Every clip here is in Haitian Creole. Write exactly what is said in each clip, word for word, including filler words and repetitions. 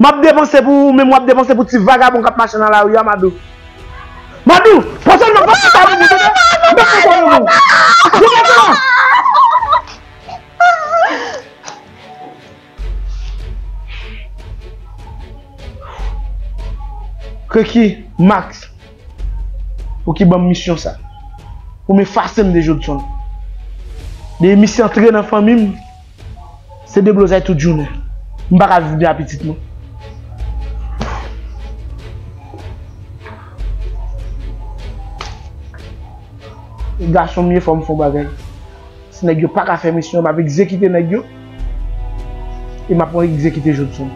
M ap depanse pou ou, menm w ap depanse pou ti vagabon k ap mache nan lari a, Madou. Madou, pran sèlman, pran sèlman, pran sèlman. Kreki, Max, ou ki ban m misyon sa. Pou m efase m de Jodson. Depi misye antre nan fanmi m, se deblozay tout jounen. M pa ka viv byen ak pitit mwen. E gason m ye, fò m fè yon bagay. Si nèg yo pa ka fè misyon, m ap egzekite nèg yo. E m ap egzekite Jodson.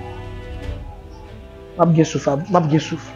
M ap gen souf, m ap gen souf.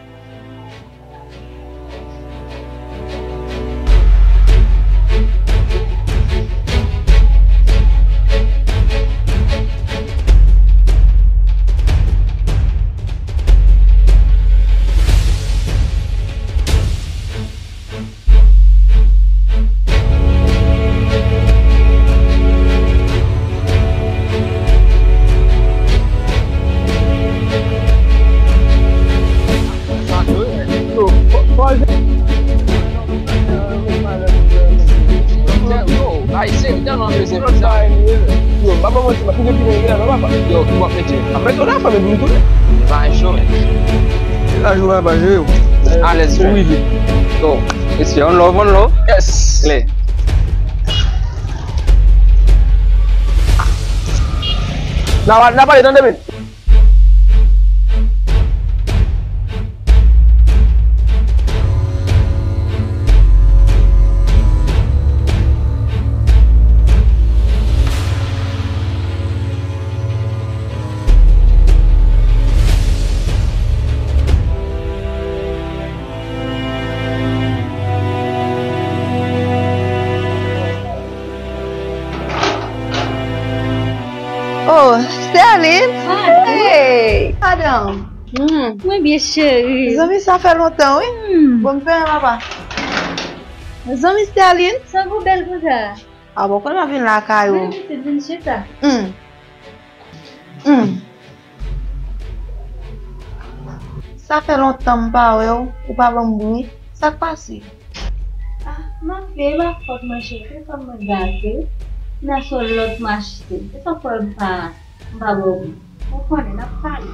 Yo, Ayisyen, yo tèlman bezwen pizza. Yo, m pa ba w manti, m ap pike pike nan gila non, papa. Yo, ki w ap mete? Ap mete yon afè, men pou m tounen. Li pa yon cho, men. Laj ou papa, jere w. Alèz, frè. Ou rive. Yo, mesye, one love, one love. Yes. Klè. N a, n a pale, tande, men. Oh, Sterline! Hey! Madanm! Hmm, mwen byen cheri. Zanmi, sa fè lontan, wi. Hmm. Bon, m fè papa. Zanmi Sterline. Sa pou bèl konsa? A bon, konnen m ap vin lakay ou. Wi, pitit, vin chita. Hmm. Hmm. Sa fè lontan m pa wè w, ou pa ban m bri. Sa k pase? Ah, ma fille, e pa fòt mwen cheri, se kòm mwen gate. Nan se yon lòt m achte. Se sa k fè m pa, m pa ba w bri. Ou konnen, n ap pale.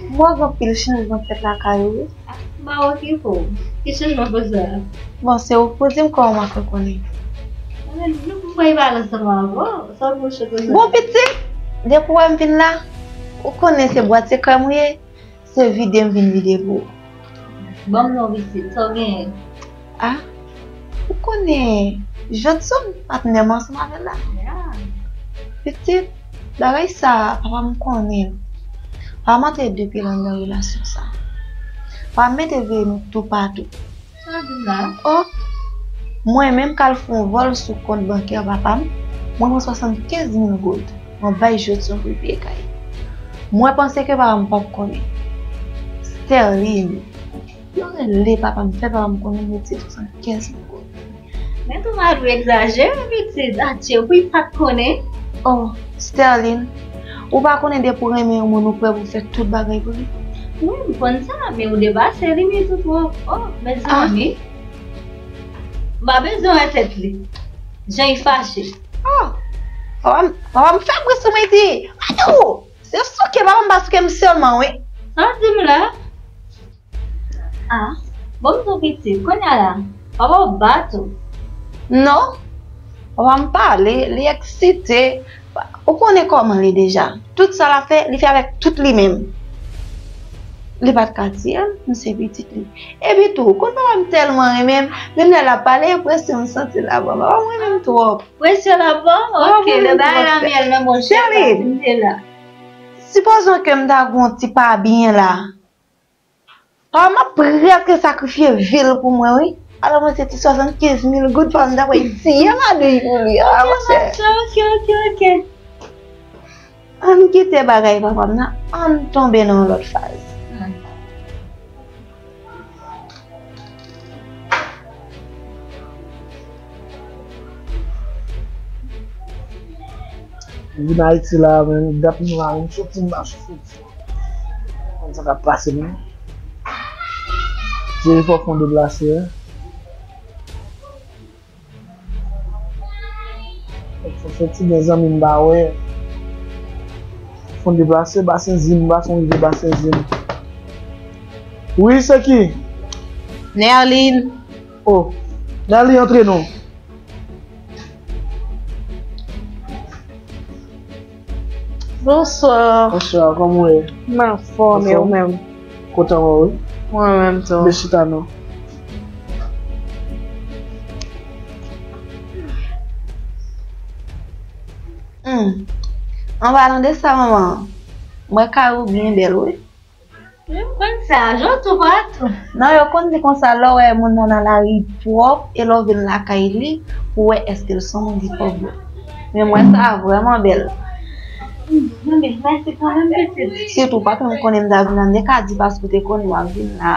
M wè gen anpil chanjman k fèt lakay ou, wi. Ah, m pa okipe w. Ki chanjman konsa? Bon, se ou k pou di m kòman m ap fè konnen. Mwen, nou pou pale ansanm avè w. Sa w mouche konsa? Bon, pitit, depi w wè m vin la, ou konnen se bwat sekrè m ou ye. Se vide m vin vide pou ou. Ban m non, pitit, sa w genyen? Ah, ou konnen, Jodson, patnè m ansanm avè l la. Ya. Pitit, bagay sa, papa m konnen l. Papa m antre de pye l anndan relasyon sa. Papa m mete veye nou toupatou. Sa w di m la? Oh! Mwen menm k al fè yon vòl sou kont bankè papa m, mwen pran swasannkenz mil goud, mwen bay Jodson pou l peye kay. Mwen panse ke papa m p ap konnen. Sterline, yo rele papa m, fè papa m konnen m retire swasannkenz mil goud. Men tou Madou egzajere, pitit. Adje, pou li pa t konnen. Oh, Sterline, ou pa konnen depi w renmen yon moun, ou prè pou fè tout bagay pou li? Wi, m konn sa, men ou depase limit ou twòp. Oh, mezanmi. M pa bezwen wè tèt li. Jan li fache. Oh, papa m, papa m fè bri sou mwen di. Madou, se souke papa m pa souke m sèlman, wi. Sa w di m la? Ah, bon, m tou pitit, kounye a la, papa w bat ou? Non, papa m pale, li eksite. Ou konnen kòman li deja. Tout sa l ap fè, li fè avèk tout li menm. Li pa t ka di m, m se pitit li. Epi tou, konn papa m tèlman renmen m, menm lè l ap pale, presyon m santi l ap ban m. Papa m renmen m twòp. Presyon l ap ban m? Papa m renmen m twòp. Ok, lè bagay la myèl nan bouch, m te la. Sipozon ke m ta gen yon ti pa byen la. Ah, m ap prèske sakrifye vi l pou mwen, wi. Alò, mwen se ti swasannkenz mil goud, pa m ta pral tiye Madou pou li. Ah, monchè. Ok, ok, ok. Ann kite bagay papa m nan, ann tonbe nan yon lòt faz. Hmm. Vin Ayiti la, men dat m la, m soti, m mache soti. Konn sa k ap pase menm. Jere fò fon deplase, wi. Fò soti gen zanmi m pa wè. Fon deplase, Basen Zim, m pa sonje Basen Zim. Wi, se ki? Nerline. Oh, Nerline, antre non. Bonswa. Bonswa, kòman w ye? M anfòm, e ou menm? Kontan wè w, wi. Mwen menm tou. Vin chita non. Hmm. An palan de sa, manman, mwen kay ou byen bèl, wi. Wi, m konn sa, jan tou patou. Non, yo konn di konsa, lè w wè moun nan nan lari pwòp, e lè w vin lakay li, pou w wè èske l se yon moun ki pwòp vre. Men m wè sa vrèman bèl. Anben, mèsi kanmenm, pitit. Sitou, patwon m konnen m ta vin la, m te ka di paske w te konnen w ap vin la.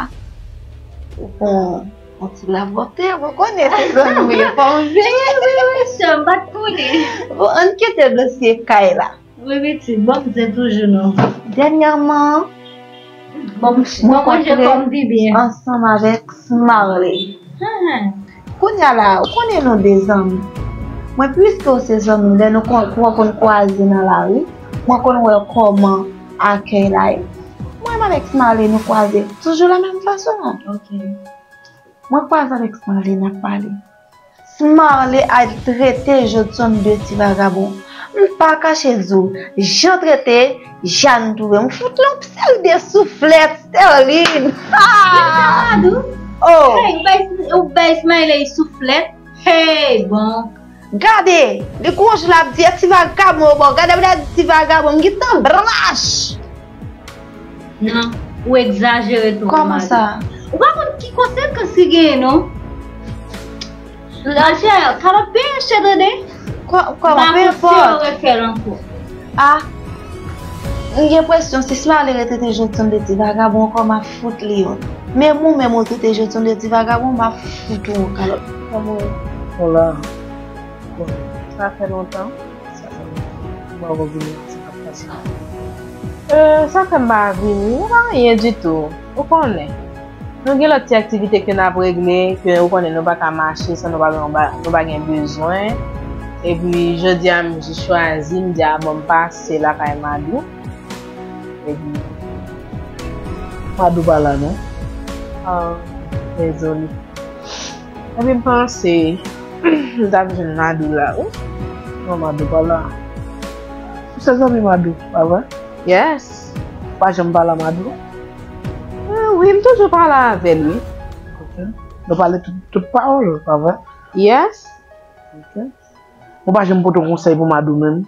Ou kon yon ti labòte, ou konnen se zanmi w ye, fò m veye. Wi, wi, wi, sè m, pa t konnen. Bon, ann kite dosye kay la. Wi, pitit, bon, m se toujou non. Dènyèman, bon, m rankontre ansanm avèk Smarley. Kounye a la, ou konnen nou de zanmi. Mwen, piske w se zanmi m, lè nou kon-, kon-, konn kwaze nan lari, mwen konn wè kòman akèy la ye. Mwen menm avèk Smarley, nou kwaze toujou la menm fason. Ok. Mwen kwaze avèk Smarley, n ap pale. Smarley al trete Jodson de ti vagabon. M pa kache di w, jan trete Jeanne touwe m. Fout li yon seri de souflèt, Sterline. Ki sa, Madou? Oh! Hey, ou bay, ou bay Smarley souflèt? Hey, bon. Gade, li gon jou l ap di, e ti vagabon, bon, gade, m ap di ti vagabon, m gentan blanch. Non, ou egzajere twòp, Madou. Kòman sa? Ou pa konn ki konsekans ki genyen, non. Machè, kalòt peye chè, tande. Kò-, kòman, pe enpòt. M pa konn si yo refè l ankò. Ah, m gen enpresyon, si Smarley retrete Jodson de ti vagabon ankò, m ap fout li youn. Menm ou menm ou trete Jodson de ti vagabon, m ap fout ou yon kalòt. Kòman ou la? Bon, sa fè lontan. Sa fè lontan. Ou pa wè vini, sa k ap pase? Euh, sa fè m pa vini, se pa anyen ditou. Ou konnen. Nou gen lòt ti aktivite ke n ap regle, ke ou konnen nou pa ka mache san nou pa gen yon ba-, nou pa gen bezwen. Epi, jodi a, m jis chwazi, m di, a bon, m pase lakay Madou. Epi, Madou pa la, non? Oh, dezole. Epi m panse, m t ap jwenn Madou la, wi. Non, Madou pa la. Ou se zanmi Madou, pa vre? Yes. Ou pa janm pale a Madou? Eh, wi, m toujou pale avè l, wi. Ok. Nou pale tout, tout pawòl, pa vre? Yes. Ok. Ou pa janm pote yon konsèy pou Madou menm?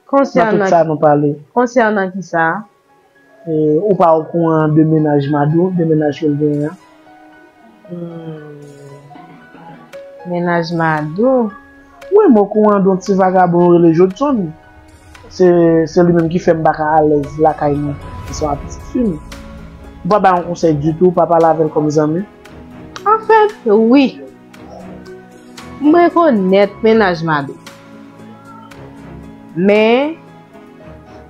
Nan tout sa nou pale. Konsènan ki sa? E, ou pa okouran de mennaj Madou, de mennaj ke l genyen an? Hmm. Mennaj Madou? Wi, m okouran de yon ti vagabon yo rele Jodson. Se, se li menm ki fè m pa ka alèz lakay nou. Se yon pitit fi m. Ou pa bay yon konsèy ditou, ou pa pale avè l kòm zanmi? Anfèt, wi. M rekonèt mennaj Madou. Men,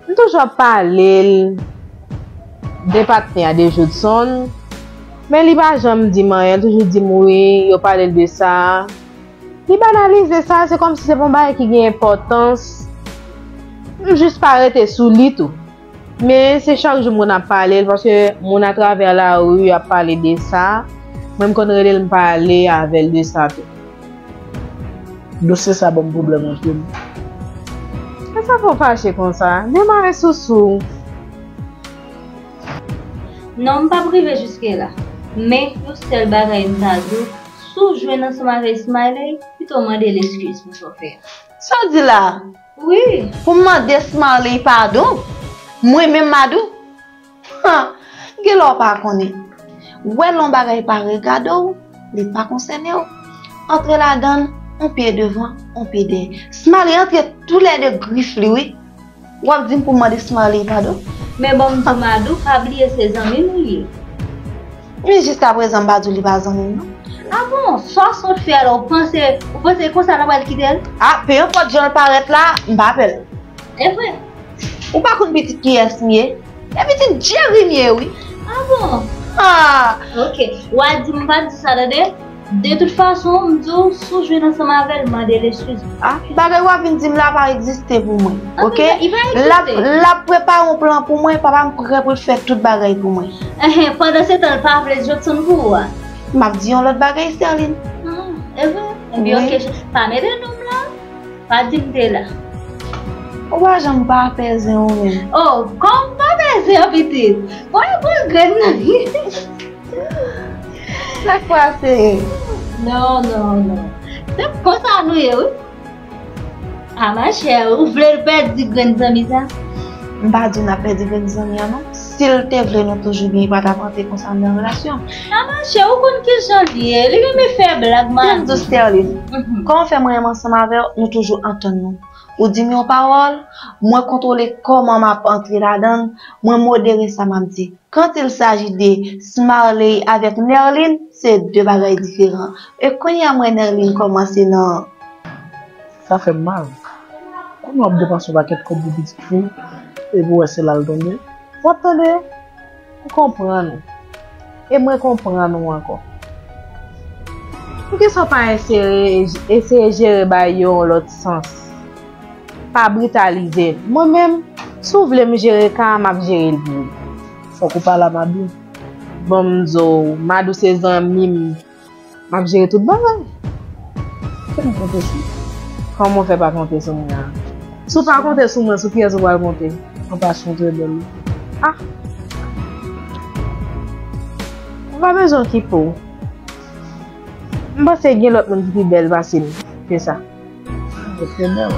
m toujou ap pale l de patnè a, de Jodson, men li pa janm di m anyen, l toujou di m wi, yo pale l de sa. Li banalize sa, se kòmsi se pa yon bagay ki gen enpòtans. M jis pa rete sou li tou. Men se chak jou m konn ap pale l, paske moun atravè lari ap pale de sa. Mwen m konn rele l, m pale avè l de sa tou. Dosye sa ban m pwoblèm anpil. Sa fè w fache konsa? Demare sousou. Non, m p ap rive jiske la. Men, yon sèl bagay m ta di w, si w jwenn ansanm avèk Smiley, pito mande l eskiz pou sa w fè a. Sa w di la? Wi. Pou m mande Smiley padon? Mwen menm Madou? Ha! Genlè w pa konnen. Wè lè yon bagay pa regade w, li pa konsène w. Antre ladan l, yon pye devan, yon pye dèyè. Smiley antre toulède grif li, wi. W ap di m pou m mande Smiley padon? Men bon, m di w Madou, pa bliye se zanmi m ou ye. Men jiskaprezan m pa di w li pa zanmi m non. A bon? Sa w sot fè la, ou panse, ou panse konsa n ap pral kite l? A, pe enpòt jan l parèt la, m pa pè l. E vre. Ou pa konn pitit kiyès m ye? E pitit Jerry m ye, wi. Ah bon? Ah! Ok. W a di m pa di sa, tande? De tout fason, m di w, si w jwenn ansanm avè l, mande l eskiz. Ah, bagay w ap vin di m la pa egziste pou mwen, ok? L ap, l ap prepare yon plan pou mwen, papa m prè pou l fè tout bagay pou mwen. Enhen, pandan se tan, l pa vle Jodson pou ou a? M ap di yon lòt bagay, Sterline. Ah, e vre? Ebyen, ok, pa mete non m la. Pa di m te la. Ou pa janm pa pèzen ou menm. Oh, kòm pa pèzen an pitit. Bon, e bon grenn nan. Sa k pase? Non, non, non. Se konsa nou ye, wi. A machè, ou vle l pèdi grenn zanmi sa? M pa di w n ap pèdi grenn zanmi an, non. Si l te vle nou toujou byen, li pa t ap antre konsa nan relasyon. A machè, ou konn kijan l ye, li renmen fè blag, man. Kòman fè mwen renmen ansanm avè w, nou toujou antann nou. Ou di m yon pawòl, mwen kontwole kòman m ap antre ladan l, mwen modere sa m ap di. Quand il s'agit de Smarley avèk Nerline, se de bagay diferan. E kounye a m wè Nerline kòmanse nan. Sa fè m mal. Kòman w ap depanse yon pakèt kòb pou pitit fi, epi w wè se la l tonbe? W ap tande? M konprann ou. E mwen konprann ou ankò. Poukisa w pa eseye, eseye jere bagay yo yon lòt sans? Pa britalize l. Mwen menm, si w vle m jere ka a, m ap jere l pou ou. Fòk ou pale a Madou. Bon, m di w, Madou se zanmi m. M ap jere tout bagay. Fè m konte sou ou. Kòman w fè pa konte sou mwen a? Si w pa konte sou mwen, sou kiyès ou pral konte? Yon pasyon trè bèl, wi. Ah! Ou pa bezwen okipe w. M panse gen lòt moun ki pi bèl pase m ke sa. Trè bèl.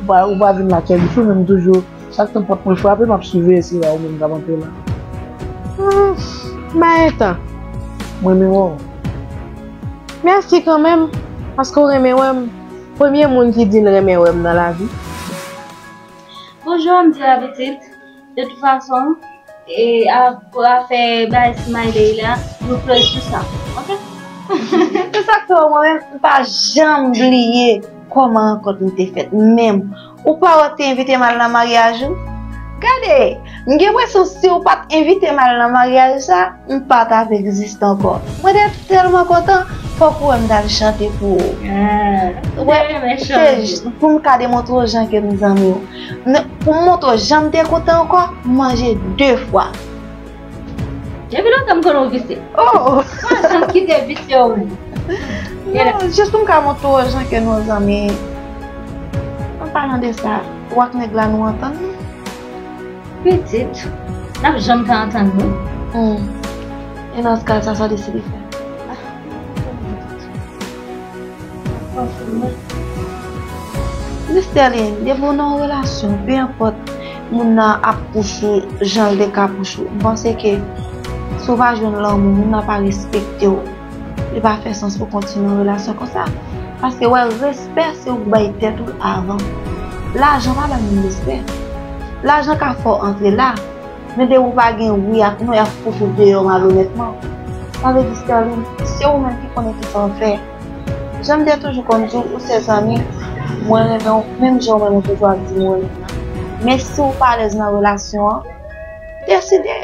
Ou pa, ou pa vin lakay m sou, men m toujou, chak tan pòt mwen frape, m ap siveye si se la ou menm k ap antre la. Hmm, m pa gen tan. Mwen menm, oh. Mèsi kanmenm, paske w renmen wè m. Premye moun ki di l renmen wè m nan lavi. Bonjou, Amdira pitit. De tout fason, e, a, pou afè bay Smiley la, nou klòz sou sa. Ok? Se sa k fè w, mwen menm, m pa janm bliye kòman rankont nou te fèt. Menm, ou pa wè w te envite m al nan maryaj ou? Gade, m gen enpresyon si w pa t envite m al nan maryaj sa, m pa t ap egziste ankò. Mwen te tèlman kontan, fòk ou wè m t al chante pou ou. Ah, ou te renmen chante. Se pou m ka demontre w jan ke m zanmi w. Pou m montre w jan m te kontan ankò, m manje de fwa. Depi lontan m konnen w visye. Oh! Pa janm kite visye w menm. Non, jis pou m ka montre w jan ke nou zanmi. An palan de sa, ou ak nèg la nou antann nou? Pitit, n ap janm ka antann nou? Hmm. E nan ka sa, sa w deside fè? Mister Lin, depi w nan yon relasyon, pe enpòt moun nan ap pouch ou, jan l te ka pouch ou, m panse ke si w pa jwenn lanmou, moun nan pa respekte w, li pa fè sans pou w kontinye yon relasyon konsa. Paske w wè, respè se ou k bay tèt ou l avan. Lajan pa bay moun respè. Lajan ka fè w antre la, men depi w pa gen wi ak non, y ap fout ou deyò malonètman. Sa vle di, Sterline, se ou menm ki konnen kisa w fè. Jan m te toujou konn di w, ou se zanmi, mwen renmen w, menm jan w menm ou toujou ap di m ou renmen m nan. Men si w pa alèz nan relasyon an, deside.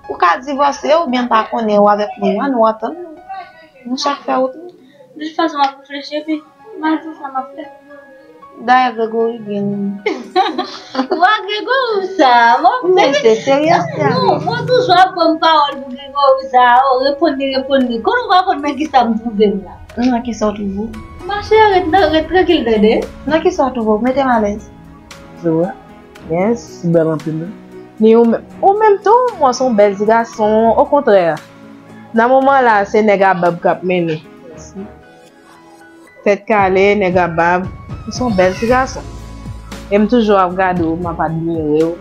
Ou ka divòse oubyen m pa konnen, ou avèk moun nan, nou antann nou. Nou chak fè wout nou. De tout fason, m ap reflechi epi m a di w sa m ap fè. Dayè, Gregory gen. Wa Gregory sa, mwen. Men se serye, serye. Non, mwen toujou ap pran pawòl pou Gregory sa, o, reponn li, reponn li. Konnen ou pa konn nan kisa m twouve m la. Nan kisa w twouve w? Mache, ret nan, ret trankil, tande. Nan kisa w twouve w? Mete m alèz. Se vre? Yes, bèl anpil, wi. Ni ou menm. Ou menm tou, mwen se yon bèl ti gason, okontrè. Nan moman la, se nèg a bab k ap mennen. Mèsi. Tèt kale, nèg a bab, ou se yon bèl ti gason. E m toujou ap gade w, m ap admire w.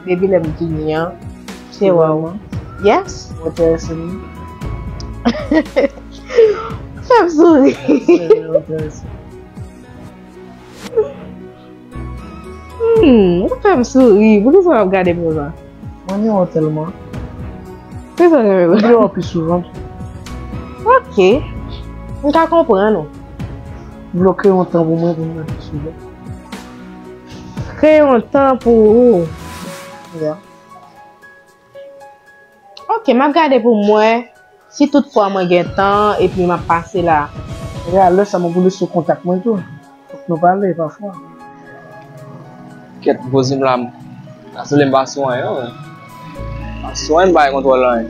Depi lè m vini an, se wè w. Yes. Ou enterese m. Fè m souri. Yes, ou enterese m. Hmm, ou fè m souri. Poukisa w ap gade m konsa? Mwen renmen w tèlman. Poukisa w renmen m? M vle wè w pi souvan tou. Ok. M ka konprann ou. M vle w kreye yon tan pou mwen pou m vin pi souvan. Kreye yon tan pou ou. Ya. Ok, m ap gade pou m wè si tout fwa mwen gen tan epi m ap pase la. Ya, lè sa mwen pou lese w kontak mwen tou. Fòk nou pale pafwa. Kèt, poze m la. Sa sanble m pa sou anyen, non. Pa sou anyen, m pa gen kontwòl anyen.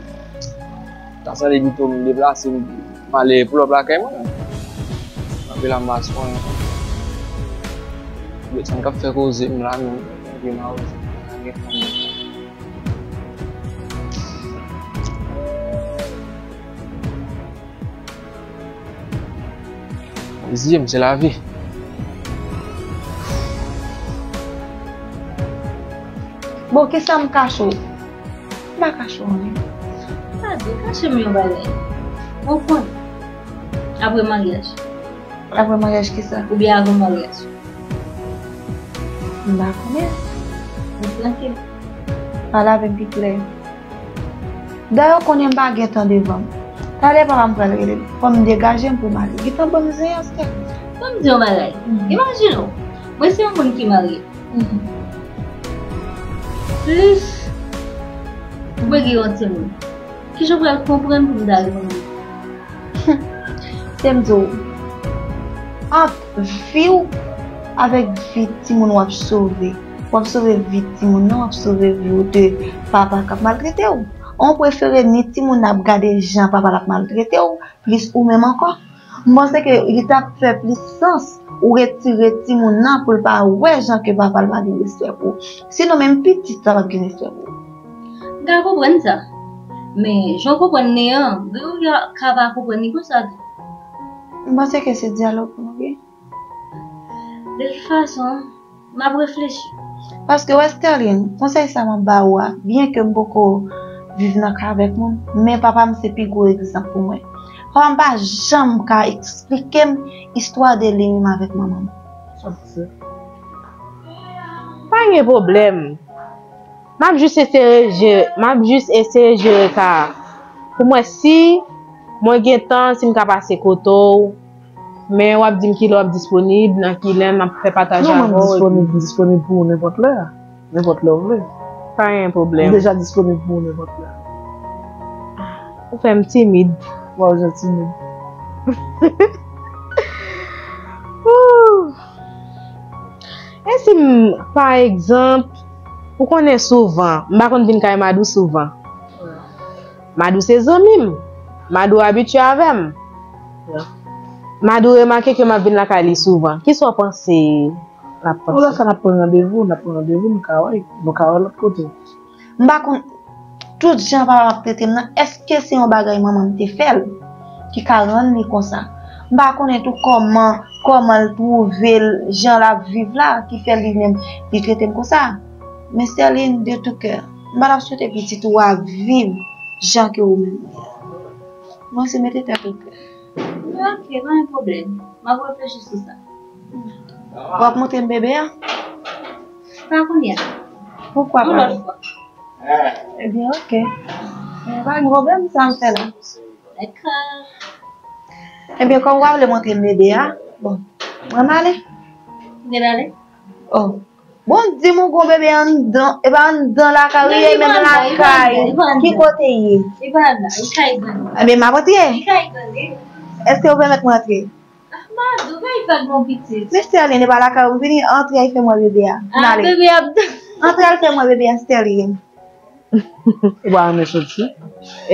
Sa sanble pito m deplase, m ale pull up lakay mwen. Kanpe la, m pa sou anyen. Bezwen k ap fè koze m la, menm. Gen mawozo, gen fanm. Zi m, se lavi. Bon, kisa m kache w? M pa kache w anyen. Sa di, kache m yon bagay. Ou konn. Apre maryaj. Apre maryaj kisa? Oubyen avan maryaj? M pa konnen. Ou trankil. Pale avè m pi klè. Dayè, w konnen m pa gen tan devan m. Talè papa m pral rele m. Fò m degaje m pou m ale. Gentan ban m zen an, Stèl. Fò m di yon bagay. Mhm. Imajine w, mwen se yon moun ki marye. Mhm. Plis mwen gen yon timoun. Kijan w pral konprann pou m ta reponn li? Se m di w, ant vi w avèk vi timoun w ap sove. W ap sove vi timoun nan, w ap sove vi w de papa k ap maltrete w. Ou prefere ni timoun nan ap gade jan papa l ap maltrete w, plis ou menm ankò. M panse ke li t ap fè plis sans ou retire timoun nan pou l pa wè jan ke papa l pa gen respè pou ou. Sinon, menm pitit la p ap gen respè pou ou. M ka konprann sa. Men, jan w konprann li an, gen yon ka pa konprann li konsa tou. M panse ke se dyalòg pou nou gen. De tout fason, m ap reflechi. Paske, wè, Sterline, konsèy sa m ap ba ou a, byen ke m poko viv nan kay avèk moun, men papa m se pi gwo egzanp pou mwen. Papa m pa janm ka eksplike m istwa de li menm avèk manman m. Sa pase? Pa gen pwoblèm. M ap jis eseye jere, m ap jis eseye jere ka a. Pou m wè si mwen gen tan, si m ka pase kote w. Men w ap di m kilè w ap disponib, nan kilè m ap fè pataj avè w. Non, mwen m disponib, m disponib pou ou nenpòt lè. Nenpòt lè w vle. Pa gen pwoblèm. M deja disponib pou ou nenpòt lè. Ou fè m timid. Wè, ou jan timid. Ooh. E si m, pa egzanp, ou konnen souvan, m pa konn vin kay Madou souvan. Madou se zanmi m. Madou abitye avè m. Madou remake ke m ap vin lakay li souvan. Kisa w panse l ap panse? Bon, lè sa n ap pran randevou, n ap pran randevou, nou ka wè, nou ka wè lòt kote. M pa konn tout jan papa m ap trete m nan, èske se yon bagay manman m te fè l ki ka rann li konsa? M pa konnen tou kòman, kòman l twouve l, jan l ap viv la, ki fè li menm, li trete m konsa. Men Sterline, de tout kè, m pa t ap swete pitit ou a viv jan ke ou menm ou ye a. Mwen se mete tèt ou klè. Ok, pa gen pwoblèm. M ap reflechi sou sa. W ap montre m bebe a? Pa kounye a. Poukwa pa? Yon lòt fwa. Ebyen, ok. Ebyen, pa gen pwoblèm, sa m fè la. Dakò. Ebyen, kòm w pa vle montre m bebe a, bon, mwen m ale. Ou gen ale? Oh. Bon, di m ou gon bebe anndan, e pa anndan lakay ou ye, menm lakay. Ki kote l ye? Li pa la, li kay grann. Ebyen, m ap antre. Li kay grann, wi. Èske ou pèmèt mwen antre? Ah, Madou, bay vag non pitit. Men Sterline, e pa lakay ou m vini, antre al fè m wè bebe a. N ale. Ah, bebe ap. Antre al fè m wè bebe a, Sterline. Ou pa renmen soti?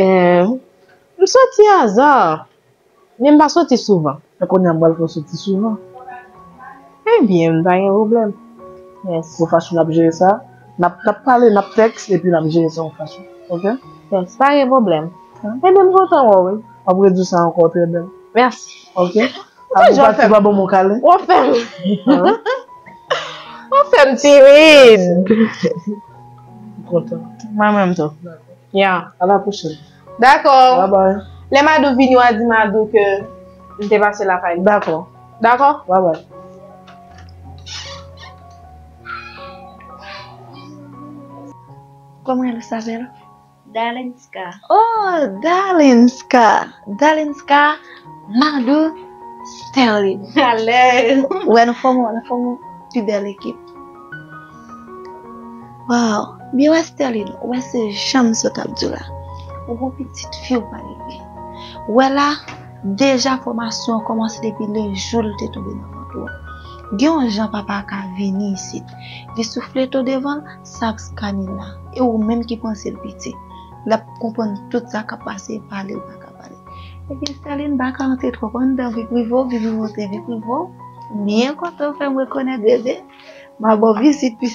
Eh, m soti aza. Men m pa soti souvan. E kounye a m pral fè w soti souvan. Ebyen, m pa gen pwoblèm. Yes. Yon fason n ap jere sa. N ap, n ap pale, n ap tèks, epi n ap jere sa yon fason. Ok? Yes, pa gen pwoblèm. Ebyen, m kontan wè w, wi. W ap redwi sa ankò, trè bèl. Mèsi. Ok? Ou toujou fè m. Ou pa bon, mon kale. Ou fè m. Ou fè m timid. M kontan. Mwen menm tou. Dakò. Ya. A la pwochèn. Dakò. Bye bye. Lè Madou vini, w a di Madou ke m te pase lakay li. Dakò. Dakò? Bye bye. Kòman Elsa bèl? Darlinska. Oh, Darlinska. Darlinska, Madou, Sterline. Alèz. Wè, nou fòme, nou fòme pi bèl ekip. Waw, byen wè Sterline, ou wè se jan m sot ap di w la. Ou gon pitit fi ou pa rive. Ou wè la, deja fòmasyon an kòmanse depi le jou l te tonbe nan vant ou an. Gen yon jan papa a ka vini isit. Li souflete w devan l, sa ap skane l la. E ou menm ki panse l piti. L ap konprann tout sa k ap pase, pale l pa ka pale. Ebyen, Sterline, m pa ka antre twòp anndan vi prive w, vi prive w se vi prive w. M byen kontan w fè m rekonèt bebe. M a ba w vizit, pi.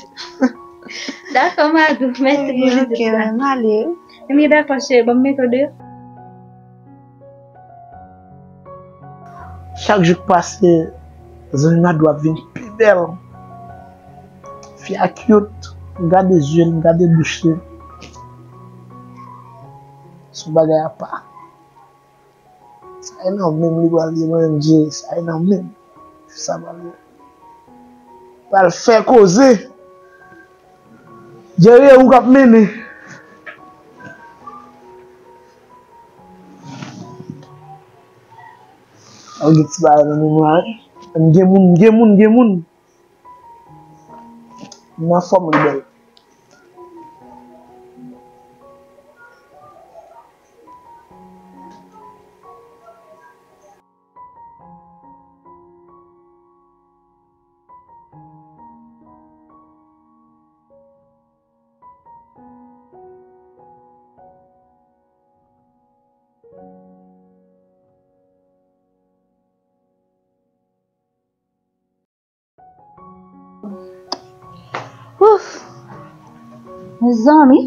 Dakò, Madou, mèsi pou vizit la. Ebyen, oke, m ale wi. Ebyen, dakò, cheri, ban m mete w deyò. Chak jou k pase, zanmi Madou ap vin pi bèl. Fi a cute, m gade zye l, m gade bouch li. Se yon bagay apa. Sa e nan men m li pral ye, mwen menm Jerry, sa e nan men m. Sa pral ye. Pral fè koze. Jerry, e ou k ap mennen. Al gen ti bagay nan memwa, wi. M gen moun, m gen moun, m gen moun. M nan fòm, li bèl. Ouf! Mezanmi,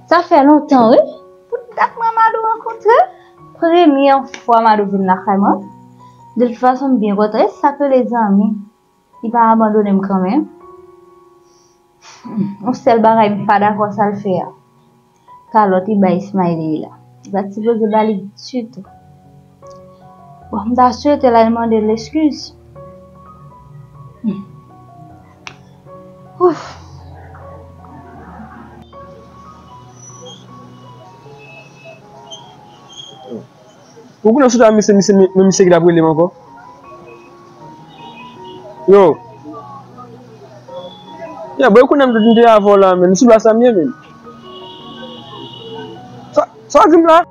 sa fè lontan, wi. Pou dat mwen Madou rankontre. Premyè fwa Madou vin lakay mwen. De tout fason, m byen kontan. E sa k rele zanmi. Li pa abandone m kanmenm. Hmm, yon sèl bagay m pa dakò sa l fè a. Kalòt li bay Ismaël la. Li pa t sipoze ba li ditou. Bon, m ta swete l al mande l eskiz. Hmm. Ouf. Ou konnen sou ta misye, misye, men misye ki t ap rele m ankò. Yo. Yo, bro, ou konnen m te avè w la, men. Sou la sa m ye, men. Sa, sa w di m la?